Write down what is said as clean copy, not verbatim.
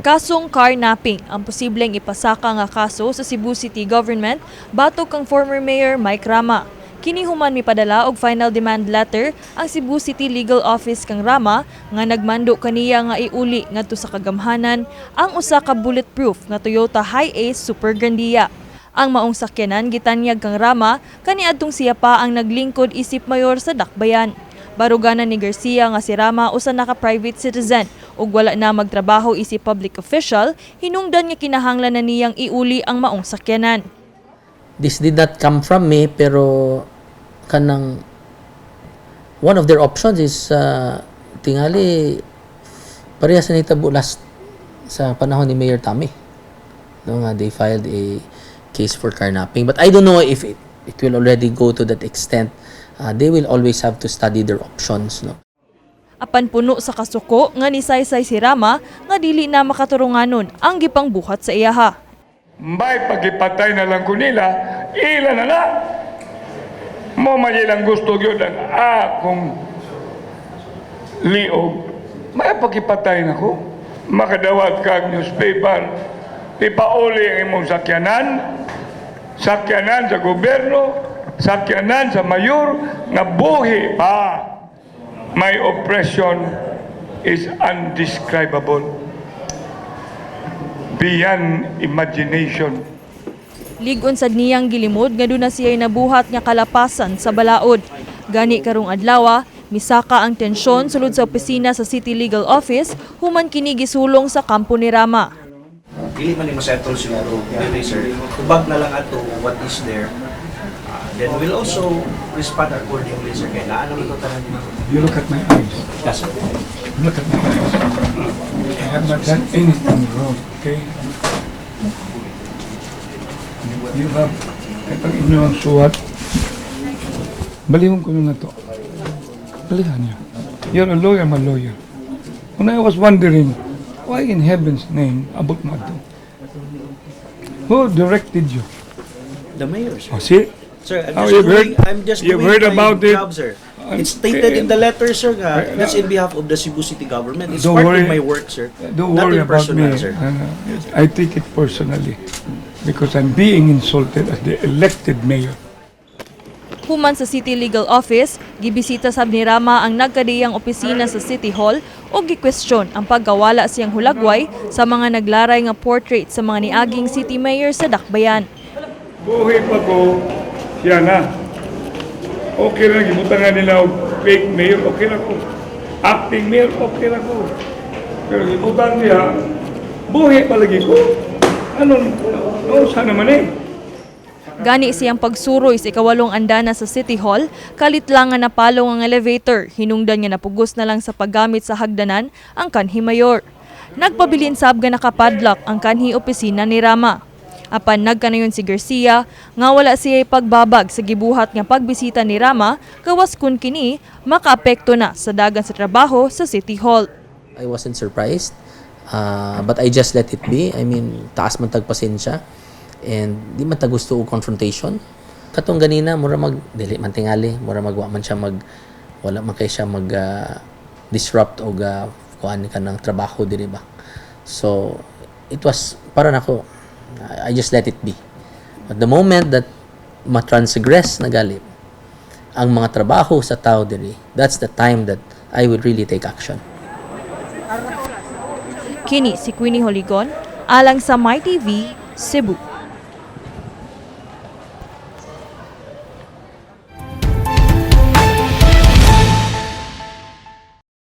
Kasong carnapping ang posibleng ipasaka nga kaso sa Cebu City Government batok kang former Mayor Mike Rama. Kini human mipadala og final demand letter ang Cebu City Legal Office kang Rama nga nagmando kaniya nga iuli ngadto sa kagamhanan ang usa ka bulletproof nga Toyota Hiace Super Grandia. Ang maong sakyanan gitanyag kang Rama kaniadtong siya pa ang naglingkod isip mayor sa Dakbayan. Baruganan ni Garcia nga si Rama usa na ka private citizen ug wala na magtrabaho isip public official, hinungdan nga kinahanglan na niyang iuli ang maong sakyanan. This did not come from me, pero kanang one of their options is tingali pareha sa nitabo last sa panahon ni Mayor Tommy, no, nga they filed a case for carnapping, but I don't know if it will already go to that extent. They will always have to study their options, no? Apan puno sa kasuko nga nisaysay si Rama nga dili na makaturunganon ang gipangbuhat sa iyaha. May pagipatay na lang ko nila, ila na na. Mo man ilang gusto gyud ang akong liog. May pagipatay na ko. Makadawat kag newspaper, ipauli ang imong sakyanan, sakyanan sa gobyerno, sakyanan sa mayor, nga buhi pa. My oppression is undescribable, beyond imagination. Lig-on sad niyang gilimod nga duna siya'y nabuhat nga kalapasan sa balaod. Gani karong adlaw, misaka ang tensyon sulod sa opisina sa City Legal Office human kini gisulong sa kampo ni Rama. Dili man ni masettle siguro dili, sir. Tubag na lang ato what is there. Then we'll also respond accordingly, sir, kay naa naman to tanan. You look at my eyes. Yes, sir. Look at my eyes. I have not done anything wrong, okay? You have, itong inyong suwat, balihon ko na to. Balihan niyo. You're a lawyer, I'm a lawyer. When I was wondering, why in heaven's name, abot mo ito? Who directed you? The mayor, sir. Oh, see? Sir, I'm Oh, just you've doing, heard- I'm just you've doing heard my about it. job, sir. It's stated in the letter, sir, nga that's in behalf of the Cebu City Government. It's Don't part worry. Of my work, sir. Don't worry Nothing about personal, me. sir. I take it personally because I'm being insulted as the elected mayor. Human sa City Legal Office, gibisita sab ni Rama ang nagkadiyang opisina sa City Hall ug gikwestiyon ang pagkawala siyang hulagway sa mga naglaray nga portrait sa mga niaging city mayor sa Dakbayan. Buhi pa ko, siya na. Okay lang, gibutangan nila og fake mayor, okay lang ko. Acting mayor, okay lang ko. Pero gibutang niya, buhi pa lagi ko. Ano, no, sana man eh. Gani siyang pagsuroy sa ikawalong andana sa City Hall, kalit lang nga napalong ang elevator, hinungdan nga napugos na lang sa paggamit sa hagdanan ang kanhi mayor. Nagpabilin sab nga nakapadlock ang kanhi opisina ni Rama. Apan nagkanayon si Garcia nga wala siya pagbabag sa gibuhat nga pagbisita ni Rama gawas kun kini makaapekto na sa dagan sa trabaho sa City Hall. I wasn't surprised, but I just let it be. I mean, taas man tag pasensya and di man ta gusto og confrontation. Katong ganina, mura mag dili man tingali, mura mag wa man siya mag wala man kay siya mag disrupt og kuan ka ng trabaho diri ba. So it was para nako, I just let it be. But the moment that ma-transgress na gali ang mga trabaho sa tao diri, that's the time that I would really take action. Kini si Queenie Holigon alang sa MyTV, Cebu.